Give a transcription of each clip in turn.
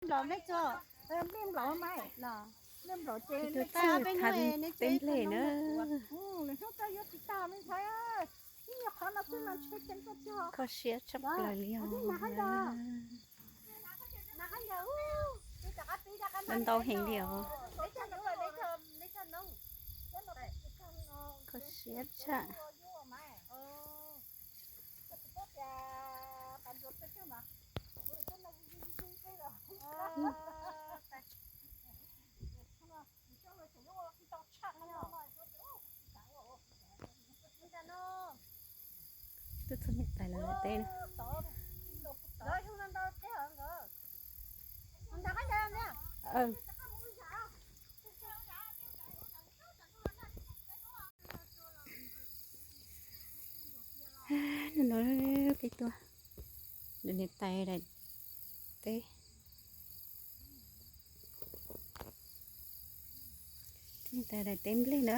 Tuaj txog thaj teb nplej na. Kho siab tshaj plaws li os. Ntau heev li os. Kho siab tshaj. Tuaj txog niam tais lawv lawv teb na. Hnub no peb tuaj, niam tais daim teb, niam tais daim teb nplej na,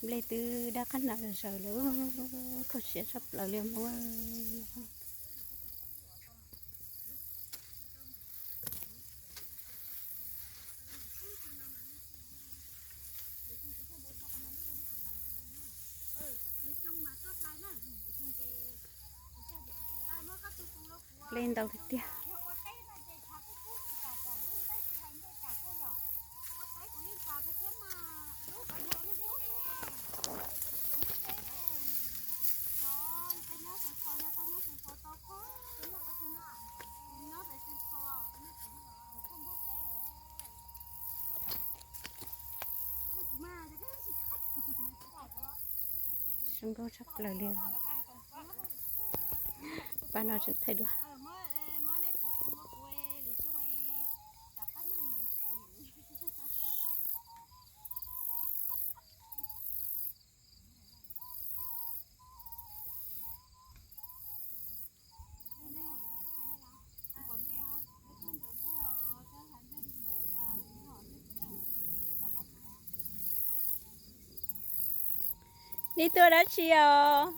nplej twb dab qab na zaws lawm, kho siab tshaj plaws li os. Nplej ntau tiag tiag. Zoo nkauj tshaj plaws li. Pab no tseem thaij duab. Nej tuaj dab tsi os?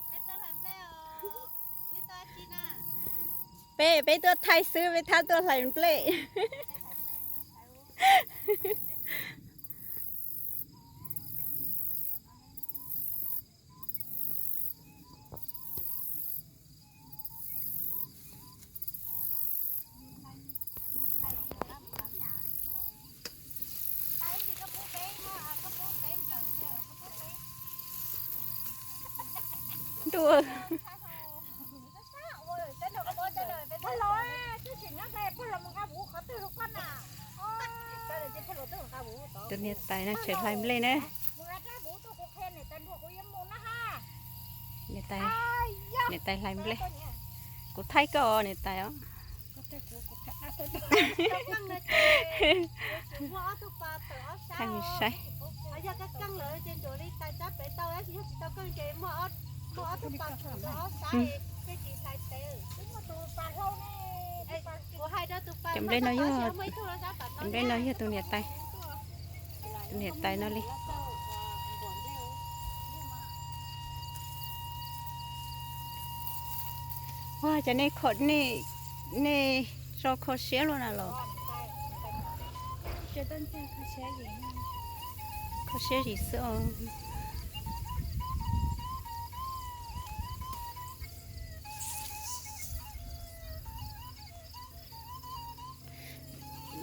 Peb, peb tuaj thaij xwb, peb thab tuaj hlais nplej. Ntuj. Tus niam tais no tseem hlais nplej na. Niam tais, niam tais hlais nplej. Kuv thaij koj os niam tais os. Thaij saib. Cov nplej no yog, cov nplej no yog tus niam tais, tus niam tais no li. Ua cas nej kho, nej, nej tso kho siab luaj na los? Kho siab zim xwb os.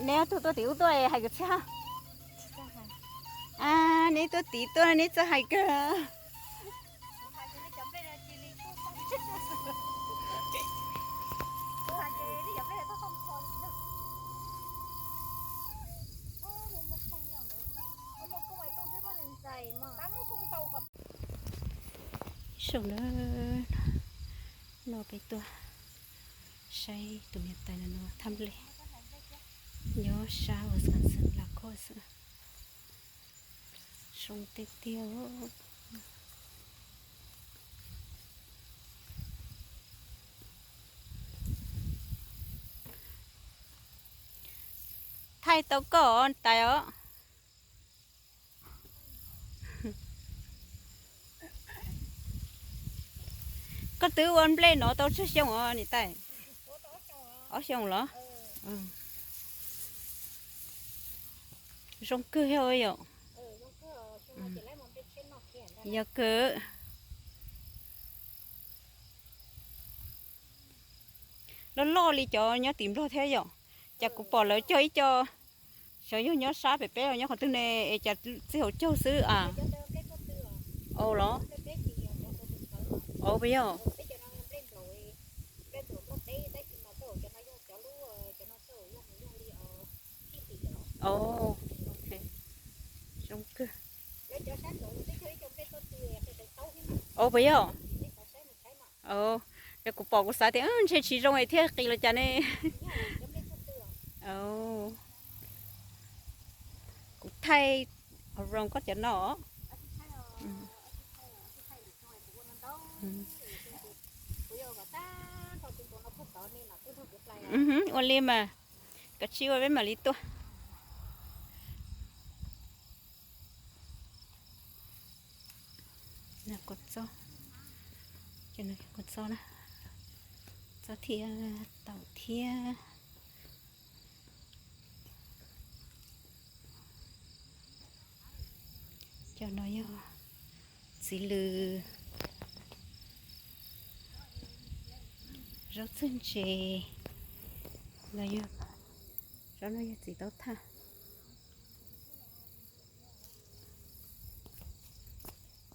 Neb ob tug tuaj tim ub tuaj hais kwv txhiaj. Neb tuaj tim tuaj neb txawj hais kawg. Ib zaug na, no peb tuaj saib tus niam tais no no thab nplej, nyob sab uas xeev Las Khoj xwb. Zoo tiag tiag. Thaij tau koj tais os. Koj twb ua nplej no tau tsawg xyoo os niam tais? Ob xyoo los? Zoo kawg thiab yom. Yog kawg. Loj loj li cov nyob tim Nplog thiab yom. Cas kuv pom lawv cog ib co, xyov yog nyob sab pem peb los nyob qhov twg ne, es cas txij hauv caug xwb a. Ua los? Ua puas yog? Zoo kawg. Ua puas yog? Yog kuv pom kuv xav tias ntshe tsis zoo es thiaj qis los cas ne. Kuv thaij rau koj cov no. Ua li mas, koj tsis ua peb mam li tuaj. Kua txob, kua txob na, txob thiab taum thiab. Cov no yog txiv lws, zaub txawj ntse, los yog, zaub no yog txiv taub thaj.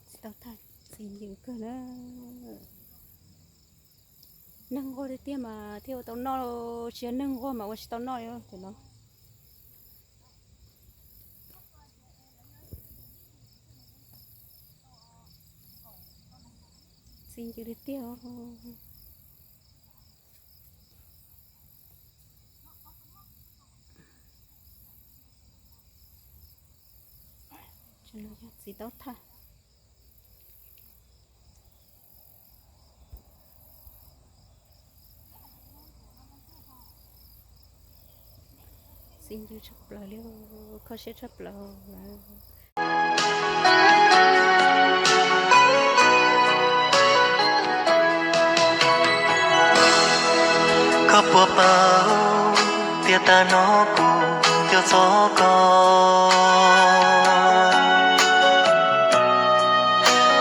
Txiv taub thaj txi ncw kawg na. Neeg nquag tiag tiag mas thiaj ua tau noj, tsis yog neeg nquag mas ua tsis tau noj cov no. Txi ncw tiag tiag. Txiv taub thaj. Txi ncw tshaj plaws li, kho siab tshaj plaws. Koj puas paub tias tag no kuv nco txog koj?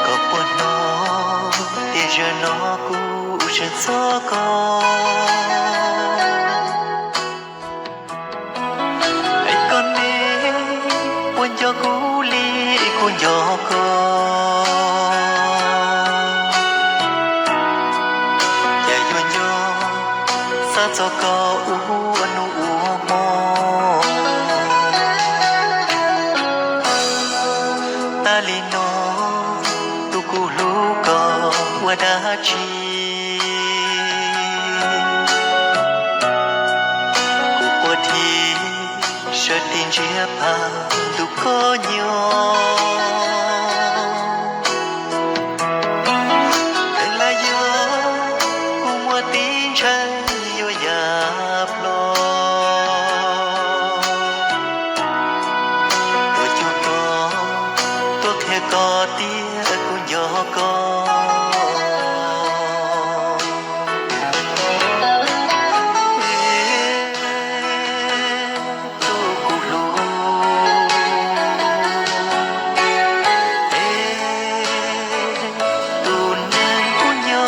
Koj puas hnov tias zaum no kuv tseem txog koj? Es koj ne, puas nco kuv li kuv nco koj? Cas yuav nco, xav txog koj ua hnub ua hmo. Tas li no, tus kuv hlub koj ua dab tsi? Kuv ua dab tsi sawv tib ntsiag pab ntuj koj nyob? Twb lam yog kuv muaj tib ntshaw yuav ya plho. Tuaj cuag koj, tuaj qhia koj tias kuv nco koj. Tus kuv hlub, tus neeg kuv nco,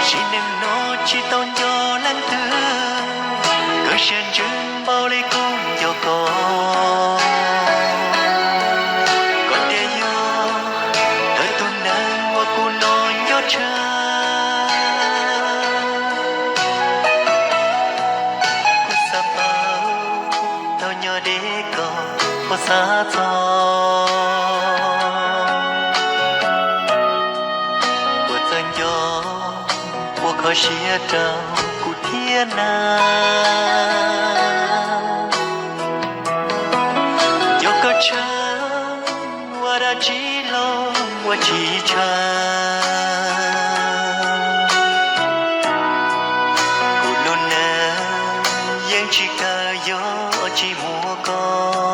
sim neej no tsis tau nco leej twg, koj siab ntsws npaum li kuv nco koj. Koj tias yog thawj tus neeg uas kuv hnov nco tshaj. Kuv xav paub thaum nyob deb koj puas xav txog, puas txawj nco, puas kho siab rau kuv thiab na. Nco koj tshaj, ua dab tsi los ua tsis tshaj. Kuv lub neej yeej tsis kawg yog tsis muaj koj.